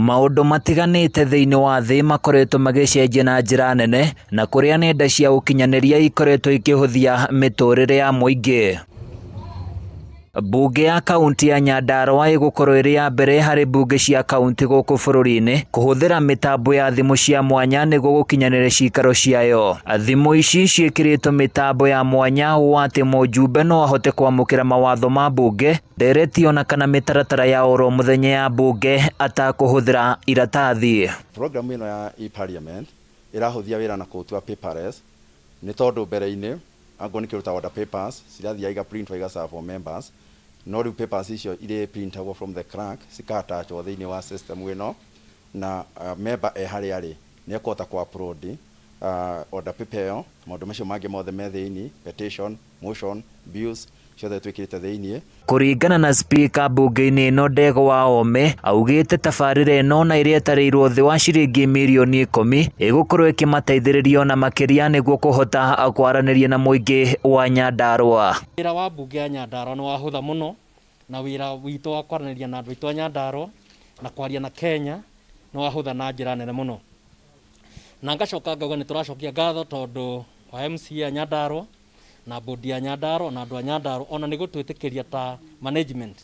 Maũndũ matiganĩte thĩinĩ wa thĩ makoretwo magĩcenjia na njĩra nene, na kũrĩa nenda cia ũkinyanĩria ikoretwo ikĩhũthia mĩtũrĩre ya mũingĩ. Mbunge ya kaunti ya Nyandarua ĩgũkorwo ĩrĩ ya mbere harĩ mbunge cia kaunti gũkũ bũrũri-inĩ kũhũthĩra mĩtambo ya thimũ cia mwanya nĩguo gũkinyanĩria cikaro ciayo. Thimũ ici ciĩkĩrĩtwo mĩtambo ya mwanya ũũ atĩ mũjumbe no ahote kwamũkĩra mawatho ma mbunge, ndereti ona kana mĩtaratara ya oro mũthenya ya mbunge atakũhũthĩra iratathi. Program ĩno ya e-parliament ĩrahũthia wĩra na kũũtua paperless nĩ tondũ mbere-inĩ angorwo nĩ kĩndũ ta order papers cirathiaga iga printwo iga serve members, no rĩu papers icio irĩ printagwo from the clerk cika attachwo thĩinĩ wa system ĩno, na member e harĩa arĩ nĩ ekũhota kũ upload order paper ĩyo, maũndũ macio mangĩ mothe me thĩinĩ, petition, motion, bills ciothe twĩkĩrĩte thĩinĩ. Kũringana na Spika mbunge-inĩ ĩno Ndegwa Wahome augĩte tabarĩra ĩno na ĩrĩa ĩtarĩirwo thĩ wa ciringi mirioni ikũmi ĩgũkorwo ĩkĩmateithĩrĩria ona makĩria nĩguo kũhota kwaranĩria na mũingĩ wa Nyandarua. Wĩra wa mbunge ya Nyandarua nĩ wahũtha mũno, na wĩra witũ wa kwaranĩria na andũ aitũ a Nyandarua na kwaria na Kenya nĩ wahũtha na njĩra nene mũno. Na ngacoka ngauga nĩ tũracokia ngatho tondũ wa MCA a Nyandarua na bodi ya Nyandarua na andũ a Nyandarua ona nĩ gũtwĩtĩkĩria ta management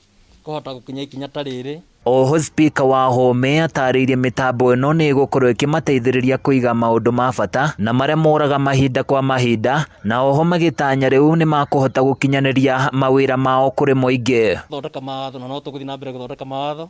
kũhota gũkinya ikinya ta rĩrĩ. Oho Spika Wahome atarĩirie mĩtambo ĩno nĩ ĩgũkorwo ĩkĩmateithĩrĩria kũiga maũndũ ma bata na marĩa moraga mahinda kwa mahinda, na oho magĩtanya rĩu nĩ makũhota gũkinyanĩria mawĩra mao kũrĩ mũingĩ. Thondeka mawatho na no tũgũthiĩ na mbere gũthondeka mawatho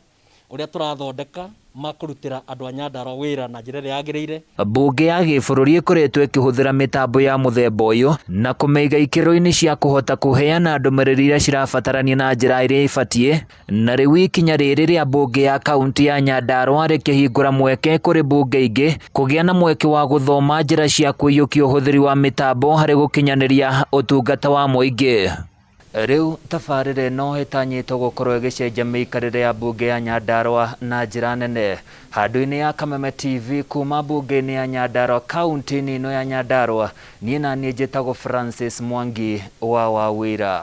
ũrĩa tũrathondeka ma kũrutĩra andũ a Nyandarua wĩra na njĩra ĩrĩa yagĩrĩire. Mbunge ya gĩbũrũri ĩkoretwo ĩkĩhũthĩra mĩtambo ya mũthemba ũyũ na kũmĩiga ikĩro-inĩ cia kũhota kũheana ndũmĩrĩri iria cirabatarania na njĩra ĩrĩa ĩbatiĩ, na rĩu ikinya rĩrĩ rĩa mbunge ya kaunti ya Nyandarua rĩkĩhingũra mweke kũrĩ mbunge ingĩ kũgĩa na mweke wa gũthoma njĩra cia kũiyũkia ũhũthĩri wa mĩtambo harĩ gũkinyanĩria ũtungata wa mũingĩ. Rĩu tabarĩra ĩno ĩtanyĩtwo gũkorwo ĩgĩcenjia mĩikarĩre ya mbunge ya Nyandarua na njĩra nene. Handũ-inĩ ya Kameme TV kuma mbunge-inĩ ya Nyandarua kaunti-inĩ ĩno ya Nyandarua, niĩ naniĩ njĩtagwo Francis Mwangi wa Wawĩra.